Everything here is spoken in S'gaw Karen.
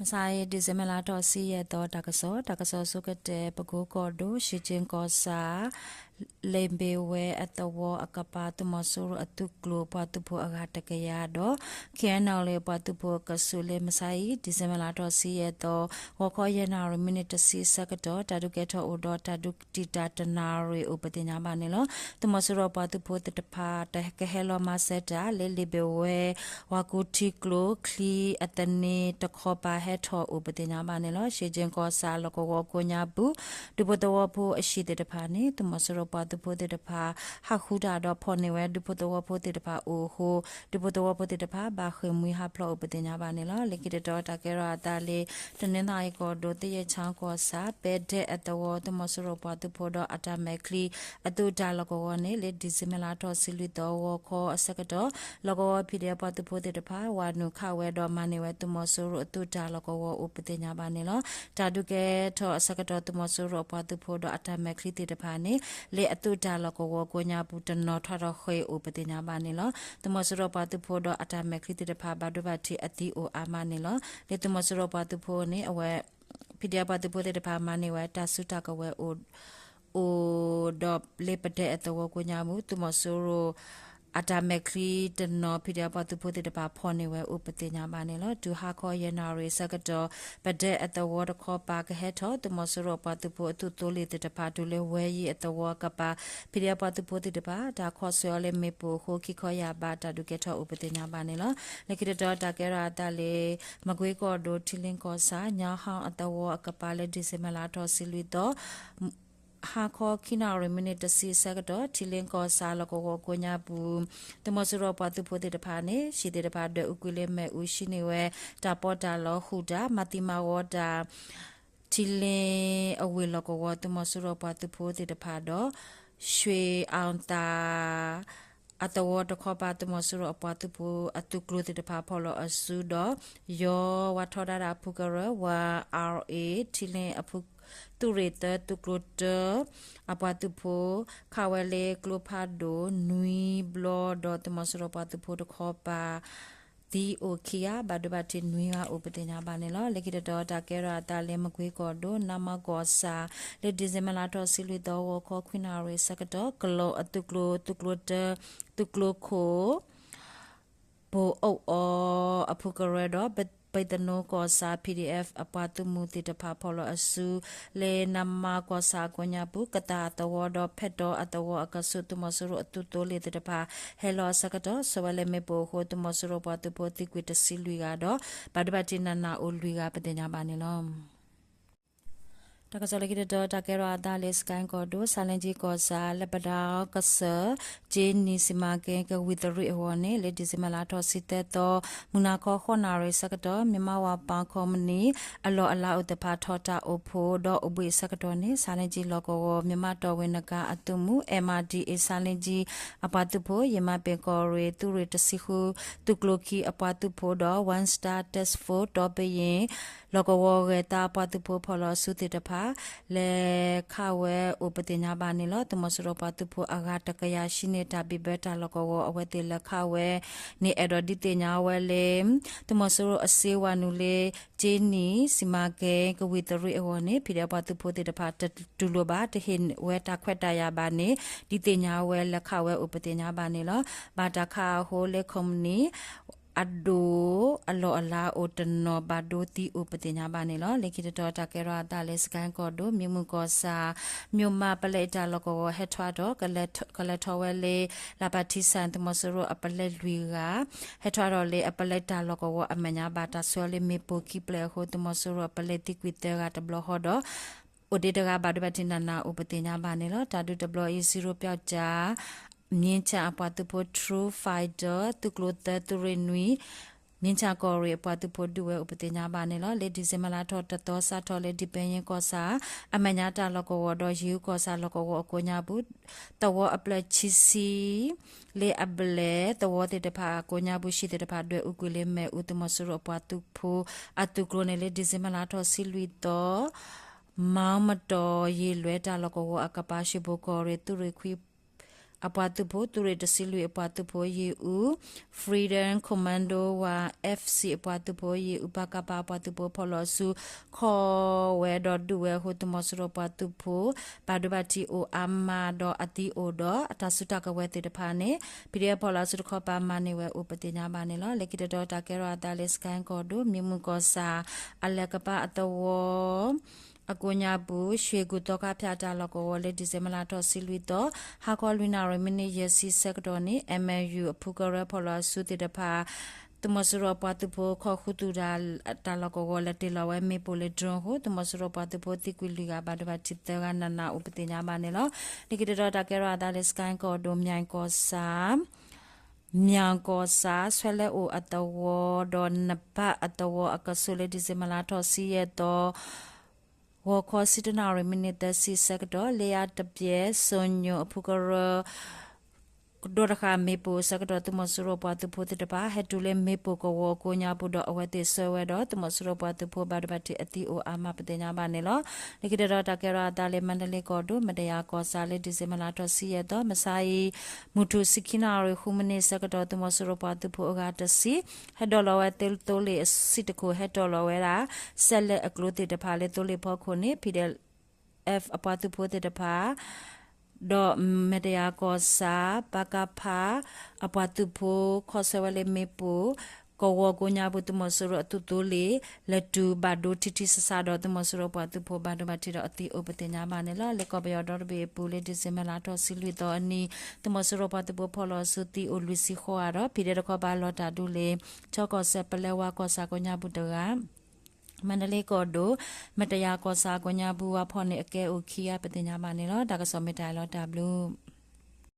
မဆါအံၤ December လါထီၣ်ဆံယဲၢ်သီ တၢ်ကစီၣ်, တၢ်ကစီၣ်ဆိကတၢၢ် ပကိကီၢ်ဒိၣ် ရှ့ကၠ့ကီၢ်ဆၣ် လ့ၣ်ဘ့ၣ်ဝဲအသဝီအကပၤ သုးမီၤစိရိၤအသုးကျိၤပှၤသုးဖိအဂၤတကယၤဒီး ခ့ၣ်အဲၣ်ယူၣ်လ့ၣ်ပှၤသုးဖိအကဆူးလၢ မဆါအံၤ December လါထီၣ်ဆံယဲၢ်သီ ဂီၤခီယဲၢ်နၣ်ရံၣ် မံးနံးတဆံအဆၢကတီၢ် တၢ်ဒုးကဲထီၣ်အိၣ်ဒီးတၢ်ဒုးတံာ်တာ်တနၣ်ရံၣ်အိၣ်ပသ့ၣ်ညါဘၣ်န့ၣ်လီၤ. သုးမီၤစိရိၤပှၤသုးဖိသ့ၣ်တဖၣ် တၢ်ကဟဲလီၤမၤစၢၤတၢ်လၢ လ့ၣ်ဘ့ၣ်ဝဲ ဝၤကူထံကျိချံအသန့တခီပၤဟဲထီၣ်အိၣ်ပသ့ၣ်ညါဘၣ်န့ၣ်လီၤ. ရှ့ကၠ့ကီၢ်ဆၣ်လီၢ်ကဝီၤကိးညါပူၤ ဒူဖိသဝီဖိအဟံၣ်သ့ၣ်တဖၣ်န့ၣ် သုးမီၤစိရိၤပှၤသုးဖိသ့ၣ်တဖၣ် ဟးဃုတၢ်ဒီးဖီၣ်န့ၢ်ဝဲ ဒူဖိသဝီဖိသ့ၣ်တဖၣ်အိၣ်အဃိ ဒူဖိသဝီဖိသ့ၣ်တဖၣ် ဘၣ်ဃ့ၢ်မှံဟးဖျိးအိၣ်ပသ့ၣ်ညါဘၣ်န့ၣ်လီၤ. လၢခံတတီၤ တၢ်ကဲထီၣ်အသးလၢ တနီသရံၣ်ကီၢ်ဒိၣ် သယဲၢ်ဆၣ်ကီၢ်ဆၣ် ပဲဒဲအသဝီ သုးမီၤစိရိၤပှၤသုးဖိဒီးအတၢ်မဲာ်ချံ အသုးတၢ်လီၢ်ကဝီၤန့ၣ် လၢ December လါထီၣ်ဆံလွံၢ်သီ ဂီၤခီအဆၢကတီၢ် လီၢ်ကဝီၤ PDF ပှၤသုးဖိသ့ၣ်တဖၣ် ဝၤနုာ်ခးဝဲဒီးမၤန့ၢ်ဝဲ သုးမီၤစိရိၤအသုးတၢ်လီၢ်ကဝီၤအိၣ်ပသ့ၣ်ညါဘၣ်န့ၣ်လီၤ. တၢ်ဒုးကဲထီၣ်အဆၢကတီၢ် သုးမီၤစိရိၤအပှၤသုးဖိဒီးအတၢ်မဲာ်ချံသ့ၣ်တဖၣ်န့ၣ် လၢအသုးတၢ်လီၢ်ကဝီၤကိးညါပူၤ တနီၤထွဲထီၣ်ဃ့ၢ်အိၣ်ပသ့ၣ်ညါဘၣ်န့ၣ်လီၤ. သုးမီၤစိရိၤပှၤသုးဖိဒီးအတၢ်မဲာ်ချံသ့ၣ်တဖၣ် ဘၣ်ဒိဘၣ်ထံးအသံအိၣ်အါမးန့ၣ်လီၤ. လၢသုးမီၤစိရိၤပှၤသုးဖိန့ၣ် အဝဲ PDF ပှၤသုးဖိသ့ၣ်တဖၣ်မၤန့ၢ်ဝဲ တၢ်စုတၢ်ကဝဲၤအိၣ် အိၣ်ဒီးလၢပဲဒဲအသဝီကိးညါပူၤ သုးမီၤစိရိၤ အတၢ်မဲာ်ချံတနီၤ PDF ပှၤသုးဖိသ့ၣ်တဖၣ်ဖီၣ်န့ၢ်ဝဲအိၣ်ပသ့ၣ်ညါဘၣ်န့ၣ်လီၤ. တုၤဟါခီယဲၢ်နၣ်ရံၣ်အဆၢကတီၢ် ပဲဒဲအသဝီတခီပၤကဟဲထီၣ် သုးမီၤစိရိၤပှၤသုးဖိအသုးသိလ့ၣ်သ့ၣ်တဖၣ် တုၤလၢဝဲယံၤအသဝီအကပၤ PDF ပှၤသုးဖိသ့ၣ်တဖၣ် တၢ်ခီဆၢအီၤလၢမ့ၣ်ပိၢ်အဃိ ခံခီယၢ်ဘး တၢ်ဒုးကဲထီၣ်အိၣ်ပသ့ၣ်ညါဘၣ်န့ၣ်လီၤ. လၢခံတတီၤ တၢ်ကဲထီၣ်အသးလၢ မကွ့ကီၢ်ဒိၣ် ထံလ့ကီၢ်ဆၣ် ညါဟီအသဝီအကပၤလၢ December လါထီၣ်ဆံလွံၢ်သီ ဟါခီခံနၣ်ရံၣ် မံးနံးတဆံအဆၢကတီၢ် ထံလ့ကီၢ်ဆၣ်လီၢ်ကဝီၤကိးညါပူၤ သုးမီၤစိရိၤပှၤသုးဖိသ့ၣ်တဖၣ်န့ၣ် ဟံၣ်သ့ၣ်တဖၣ်ဒွဲၣ်အူကွံာ်လၢမ့ၣ်အူ ဟံးန့ၢ်ဝဲ တၢ်ပီးတၢ်လီဃုာ်တၢ် မၤသံမၤဝီတၢ် ထံလ့အဝ့ၢ်လီၢ်ကဝီၤ သုးမီၤစိရိၤပှၤသုးဖိသ့ၣ်တဖၣ်ဒီး ရွှေအောင်သာ အသဝီတခီပၤ သုးမီၤစိရိၤအပှၤသုးဖိအသုးကျိၤသ့ၣ်တဖၣ် ဖီၣ်လီၤအစုဒီး ယီၤဝၤထီဒါတၢ်အဖုကရၢ ဝၤ R A ထံလ့အဖု သုးရ့ၣ်သၢ သုးကျိၤတၢ အပှၤသုးဖိ ခးဝဲလၢကျိဖးဒိၣ်နွံဘျီဒီး သုးမီၤစိရိၤပှၤသုးဖိတခီပၤ သံအိၣ်ခံဂၤ ဘၣ်ဒိဘၣ်ထံးနွံဂၤအိၣ်ပသ့ၣ်ညါဘၣ်န့ၣ်လီၤ. လၢခံတတီၤ တၢ်ကဲထီၣ်အသးလၢ မကွ့ကီၢ်ဒိၣ် နမကီၢ်ဆၣ် လၢ December လါထီၣ်ဆံလွံၢ်သီ ဂီၤခီခွံနၣ်ရံၣ်ဆၢကတီၢ် ကလီအသုးကျိၤ သုးကျိၤတၢ သုးကျိၤခိၣ် ဘိၣ်အီၣ်အီအဖုကရၢဒီး ပသနိကီၢ်ဆၣ် PDF အပှၤသုးမုၢ်သ့ၣ်တဖၣ် ဖီၣ်လီၤအစု လၢ နမကီၢ်ဆၣ်အကိးညါပူၤ ကသၣ်အသဝီဒီး ဖဲတီအသဝီအကဆူး သုးမီၤစိရိၤအသုးသိလ့ၣ်သ့ၣ်တဖၣ် ဟဲလီၤအဆၢကတီၢ် ဆှၢဝဲလၢမ့ၣ်ပိၢ်အဃိ သုးမီၤစိရိၤပှၤသုးဖိသံကွံာ်တဆံလွံၢ်ဂၤဒီး ဘၣ်ဒိဘၣ်ထံးနးနးအိၣ်လွံၢ်ဂၤပသ့ၣ်ညါဘၣ်န့ၣ်လီၤ. တၢ်ကစီၣ်လၢခံတတီၤ တၢ်ကဲထီၣ်အသးလၢ စကဲကီၢ်ဒိၣ် ဆါလ့ကၠံကီၢ်ဆၣ် လၢပဒၣ်ကစၢၢ် ကၠ့နံၣ်စံမၤကဲကဝံၤသရံၣ်အဂီၢ်န့ၣ် လၢ December လါထီၣ်ဆံသၢသီ မုၢ်နၤခီဃိးနၣ်ရံၣ်ဆၢကတီၢ် မြန်မာ့ဝါပၢ်ခီမနံၣ် အလီၢ်အလၤအိၣ်သဖၣ်ထီၣ်တၢ်အိၣ်ဖှိၣ်ဒီးအိၣ်ဘှံးအဆၢကတီၢ်န့ၣ် ဆါလ့ကၠံလီၢ်ကဝီၤ မြန်မာ့တော်ဝင်နဂါးအသုးမုၢ် MRDA ဆါလ့ကၠံအပှၤသုးဖိ ယမၤပ့ၤကီၢ်ရ့ၣ် သုးရ့ၣ်တဆံဃု သုးကျိၤခံအပှၤသုးဖိဒီး One Star Task Force ဒီဘ့ၣ်ယ့ၣ် လီၢ်ကဝီၤဂဲၤသးပှၤသုးဖိဖီၣ်လီၤအစုသ့ၣ်တဖၣ် လဲၤခးဝဲအိၣ်ပသ့ၣ်ညါဘၣ်န့ၣ်လီၤ. သုးမီၤစိရိၤပှၤသုးဖိအဂၤတကယၤ ဟံးန့ၢ်တၢ်ဘံၣ်ဘၢတၢ်လီၢ်ကဝီၤအဝဲသ့ၣ်လဲၤခးဝဲန့ၣ် အဲၣ်ဒိးဒုးသ့ၣ်ညါဝဲလၢ သုးမီၤစိရိၤအစ့ဝဲနုာ်လၢ ကၠ့နံၣ် စံမၤကဲ ကဝံၤသရံၣ်အဂီၢ်န့ၣ် ဖံးဒဲးပှၤသုးဖိသ့ၣ်တဖၣ် တတူၢ်လိာ်ဘၣ် တဟ့ၣ်ဝဲတၢ်ခွဲးတၢ်ယာ်ဘၣ်န့ၣ် ဒုးသ့ၣ်ညါဝဲလဲၤခးဝဲအိၣ်ပသ့ၣ်ညါဘၣ်န့ၣ်လီၤ. ဘၣ်တၢ်ခးအဃိလၢ ခီမနံၣ် အဒိၣ်အလီၢ်အလၤအိၣ်တနီၤ ဘၣ်ဒိသံအိၣ်ပသ့ၣ်ညါဘၣ်န့ၣ်လီၤ. လၢခံတတီၤ တၢ်ကဲထီၣ်အသးလၢ စကဲကီၢ်ဒိၣ် မံမုၢ်ကီၢ်ဆၣ် မြို့မပလဲအတၢ်လီၢ်ကဝီၤဟဲထီၣ်ဒီး ကလဲၤထီၣ်ဝဲလၢ လၢပၢ်ထံဆၣ် သုးမီၤစိရိၤအပလဲလွံၢ်ဂၤ ဟဲထီၣ်ဒီးလၢအပလဲတၢ်လီၢ်ကဝီၤအမဲာ်ညါ ဘၣ်တၢ်ဆှၢလၢမ့ၣ်ပိၢ်ခံပျဲၢ်အဃိ သုးမီၤစိရိၤအပလဲသံကွံာ်သၢဂၤတဘျီဃီဒီး အိၣ်ဒံးတဂၤ ဘၣ်ဒိဘၣ်ထံးနးနးအိၣ်ပသ့ၣ်ညါဘၣ်န့ၣ်လီၤ. တၢ်ဒုးတဘျီအံၤ စံရိပျီကၠၣ် မြင်းခြံအပှၤသုးဖိ True Fighter သုးကျိၤသၢသုးရ့ၣ်နွံ မြင်းခြံကီၢ်ရ့ၣ်အပှၤသုးဖိ ဒုးဝဲအိၣ်ပသ့ၣ်ညါဘၣ်န့ၣ်လီၤ. လၢ December လါထီၣ်တသီ စးထီၣ်လၢ ဒံဘဲယ့ကီၢ်ဆၣ် အမဲာ်ညါတၢ်လီၢ်ကဝီၤဒီး ယ့ၣ်အူကီၢ်ဆၣ်လီၢ်ကဝီၤအကိးညါပူၤ သဝီအပျဲၢ်ခံဆံ လၢအဘျဲၣ်သဝီသ့ၣ်တဖၣ်အကိးညါပူၤ ဟံၣ်သ့ၣ်တဖၣ်ဒွဲၣ်အူကွံာ်လၢမ့ၣ်အူ သုးမီၤစိရိၤအပှၤသုးဖိအသုးကျိၤန့ၣ်လၢ December လါထီၣ်ဆံလွံၢ်သီ မၤမတီၢ်ယ့ၢ်လွဲၢ်တၢ်လီၢ်ကဝီၤအကပၤ ရွှေဘိုကီၢ်ရ့ၣ် သုးရ့ၣ်ခွံအ အပှၤသုးဖိ သုးရ့ၣ်တဆံလွံၢ်အပှၤသုးဖိယ့ၣ်အူ, Freedom Commando ဝါ F C အပှၤသုးဖိယ့ၣ်အူ ပကဖ အပှၤသုးဖိဖီၣ်လီၤအစု ခီဝဲဒီးဒုးဝဲအဃိ သုးမီၤစိရိၤပှၤသုးဖိ ဘၣ်ဒိဘၣ်ထံးအိၣ်အါမးဒီးအသံအိၣ်ဒီး အတၢ်စုတၢ်ကဝဲၤသ့ၣ်တဖၣ်န့ၣ် ဖံးဒဲးဖီၣ်လီၤအစုတခီပၤမၤန့ၢ်ဝဲအိၣ်ပသ့ၣ်ညါဘၣ်န့ၣ်လီၤ. လၢခံတတီၤတၢ်ကဲထီၣ်အသးလၢ စကဲကီၢ်ဒိၣ် မံမုၢ်ကီၢ်ဆၣ် အလဲၤကပၤအသဝီ အကိးညါပူၤ ရွှေကူ သီခါဖၠၣ်တၢ်လီၢ်ကဝီၤလၢ December လါထီၣ်ဆံလွံၢ်သီ ဟါခီလွံၢ်နၣ်ရံၣ်မံးနံးယဲၢ်ဆံဆၢကတီၢ်န့ၣ် M N U အဖုကရၢဖီၣ်လီၤအစုသ့ၣ်တဖၣ် သုးမီၤစိရိၤပှၤသုးဖိခီၣ်ဃုသူၣ်တၢ် တၢ်လီၢ်ကဝီၤလဲၤတ့ၢ်လီၤဝဲမ့ၣ်ပိၢ်လၢ drone အဃိ သုးမီၤစိရိၤပှၤသုးဖိသံကွံာ်လွံၢ်ဂၤ ဘၣ်ဒိဘၣ်ထံးသၢဂၤ နးနးအိၣ်ပသ့ၣ်ညါဘၣ်န့ၣ်လီၤ. လၢခံတတီၤတၢ်ကဲထီၣ်အသးလၢ စကဲကီၢ်ဒိၣ် မၠဲၣ်ကီၢ်ဆၣ် မၠဲၣ်ကီၢ်ဆၣ် ဆွဲလဲအိၣ်အသဝီဒီးနဘၣ်အသဝီအကဆူးလၢ December လါထီၣ်ဆံယဲၢ်သီ ဂီၤခီဆံတၢနၣ်ရံၣ်မံးနံးသၢဆံဆၢကတီၢ် လၢယါတပျဲၢ် စိၤညိၣ်အဖုကရၢ ကဒိတဃာ်မ့ၣ်ပိၢ်အဆၢကတီၢ် သုးမီၤစိရိၤပှၤသုးဖိသ့ၣ်တဖၣ် ဟဲတုၤလၢမ့ၣ်ပိၢ်ကဝီၤအကိးညါပူၤဒီး အဝဲသ့ၣ်ဆှၢဝဲဒီး သုးမီၤစိရိၤပှၤသုးဖိ ဘၣ်ဒိဘၣ်ထံးအသံအိၣ်အါမးပသ့ၣ်ညါဘၣ်န့ၣ်လီၤ. လၢခံတတီၤတၢ်ကဲထီၣ်အသးလၢ မါဒလ့ကီၢ်ဒိၣ် မတယၤကီၢ်ဆၣ်လၢ December လါထီၣ်ဆံယဲၢ်သီ မုၢ်ဆါအံၤ မုၢ်ထူၣ်ဆံခံနၣ်ရံၣ်ဃုမံးနံးဆၢကတီၢ် သုးမီၤစိရိၤပှၤသုးဖိအဂၤတဆံ ဟဲဒိးလီၤဝဲသိလ့ၣ်အဆံၣ်တခိၣ် ဟဲတီၢ်လီၤဝဲဒၣ် စဲးလဲးအကျိၤသ့ၣ်တဖၣ်လၢသိလ့ၣ်ဖီခိၣ်န့ၣ် P D F အပှၤသုးဖိသ့ၣ်တဖၣ် ဒီးမတယၤကီၢ်ဆၣ် ပကဖ အပှၤသုးဖိ ခီဆၢဝဲလၢမ့ၣ်ပိၢ် ကဝီၤကိးညါပူၤ သုးမီၤစိရိၤအသုးသိလ့ၣ် လဲၤတုၤဘၣ်ဒိထံထံဆးဆးဒီး သုးမီၤစိရိၤပှၤသုးဖိ ဘၣ်ဒိဘၣ်ထံးဒီးအသံအိၣ်ပသ့ၣ်ညါဘၣ်န့ၣ်လီၤ. လၢကီၢ်ပယီၤဒီတဘ့ၣ်အပူၤလၢ December လါထီၣ်ဆံလွံၢ်သီအနံၤ သုးမီၤစိရိၤပှၤသုးဖိဖီၣ်လီၤအစုသံအိၣ်လွံၢ်ဆံဃိးဂၤဒီး ဖံးဒဲးတခီပၤလီၤတၢ်ဒုးလၢ ခၠီကီၢ်စဲၣ် ပလဲဝါကီၢ်ဆၣ်ကိးညါပူၤတဂၤ မါဒလ့ကီၢ်ဒိၣ် မတယၤကီၢ်ဆၣ်ကိးညါပူၤဝါဖီၣ်န့ၣ် အကဲအိၣ်ခံဂၤပသ့ၣ်ညါဘၣ်န့ၣ်လီၤ. တၢ်ကစီၣ်မ့ၢ်တၢ်အံၤလီၤ တၢ်ဘျုး